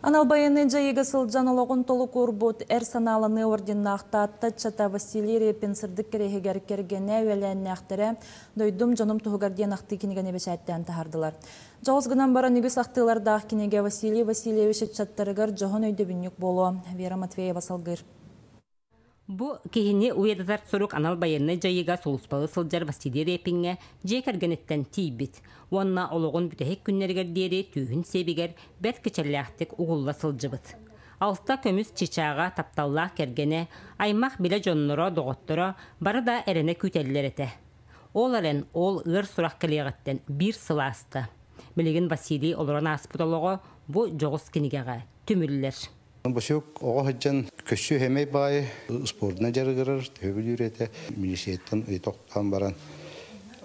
Анал байыаннай дьайыыга сылдьан олоҕун толук уурбут эр санааланыы орденнаах Таатта ыччата Василий Репин сырдык кэриэһигэр кэргэнэ, үөлээннээхтэрэ «Дойдум, дьонум туһугар» диэн ахтыы кинигэни бэчээттээн таһаардылар. Дьоҕус гынан баран үгүс ахтыылардаах кинигэ Василий Васильевич ыччаттарыгар дьоһун өйдөбүнньүк буолуо. Вера Матвеева салгыыр. Бу киһини уйадытар сурук анал байыаннай дьайыыга сулууспалыы сылдьар Василий Репиҥҥэ дьиэ кэргэниттэн тиийбит уонна олоҕун бүтэһик күннэригэр диэри түүһүн сиэбигэр бэрт кичэллээхтик угулла сылдьыбыт. Алта көмүс чычааҕа тапталлаах кэргэнэ, аймах билэ дьонноро, доҕотторо бары да эрэнэ күүтэллэр этэ. Ол эрэн ол ыар сурах кэлиэҕиттэн биир сыл ааста. Билигин Василий олорон ааспыт олоҕо бу дьоҕус кинигэҕэ түмүллэр. Босюк оҕо сылдьан көссүү хэмэй баайы спордунан дьарыгырар, төһө этэ. Милицияттан тохтоон баран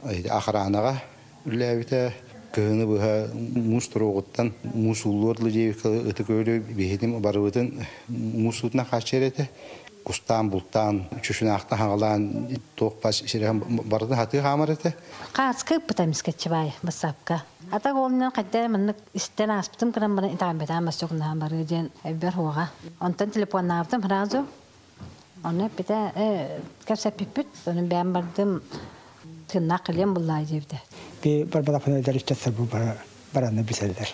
охранаҕа үлэлээбитэ. Кыһыны быһа муус туруоҕуттан муус ууллуор диэбиккэ ытык өлү биһитим барыбытын муус уутунан хааччыйар этэ. Кустаан, бултаан, чучунаахтан хаҥалаан туох бас сирэһин барытын хатыы хаамар этэ. Хааска ыппыта эмискэччи баай бассаапка. Ата оҕомнон хайда маннык истэн ааспытым кынан баран итаамбетаан бассокунаан барыы диэн эббэр хуоҕа. Онтон телефоннаабытым сразу. Ону эппитэ кэпсэппиппит. Ону бэйэм бардым тыыннаах кэлиэм буллаа диэбитэ. Би барбалапын эдэр бу бараны билэллэр.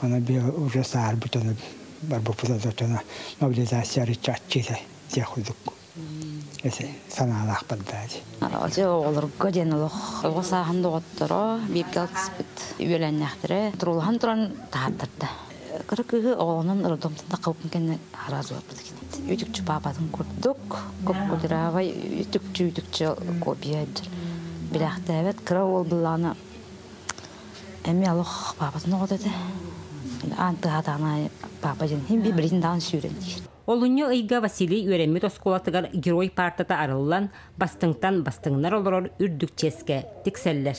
Оны би уже саарбыт ону барбыппыт отона мобилизация рычаччы диэх курдук эсе санаалаах бардаadi. Ати оҕолорго диэн олох оҕо сааһын доҕотторо бииргэ алтыспыт үөлээннээхтэрэ турулаһан туран таһааттарда. Кыра кыыһы оҕолонон роддомтан таххыбыппын кэннэ араас уларбыт кини. Үтүкчү паапатын курдук, куп-кудравай үтүкчү-үтүкчү копия дьэр. Билээхтээбэт кыра уол былаана эмиэ олох паапатын оҕото этэ. Аан тыаһаатаҕына аайы паапа диэн иһин билин даҕаны сүүрэн диир. Олунньу ыйга Василий үөрэммит оскуолатыгар Герой паартата арыллан, бастыҥтан бастыҥнар олорор үрдүк чиэскэ тиксэллэр.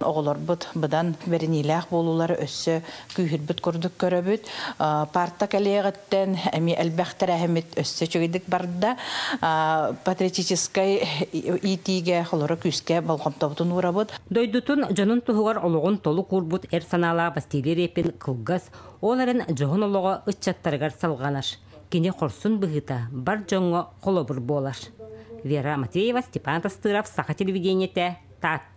Оҕолорбут быдан бэриниилээх буолуулара өссө күүһүрбүт курдук көрөбүт. Парта кэлиэҕиттэн эмиэ элбэх тэрээһиммит өссө үчүгэйдик барда. Патриотическай иитиигэ холоро күүскэ болҕомтобутун уурабыт. Дойдутун дьонун туһугар олоҕун толук уурбут эр санаалаах Василий Репин кылгас, ол эрэн дьоһун олоҕо ыччаттарыгар салҕанар. Кини хорсун быһыыта бар дьоҥҥо холобур буолар. Вера Матвеева, Степан Тастыров, Саха телевидениетэ, Таатта.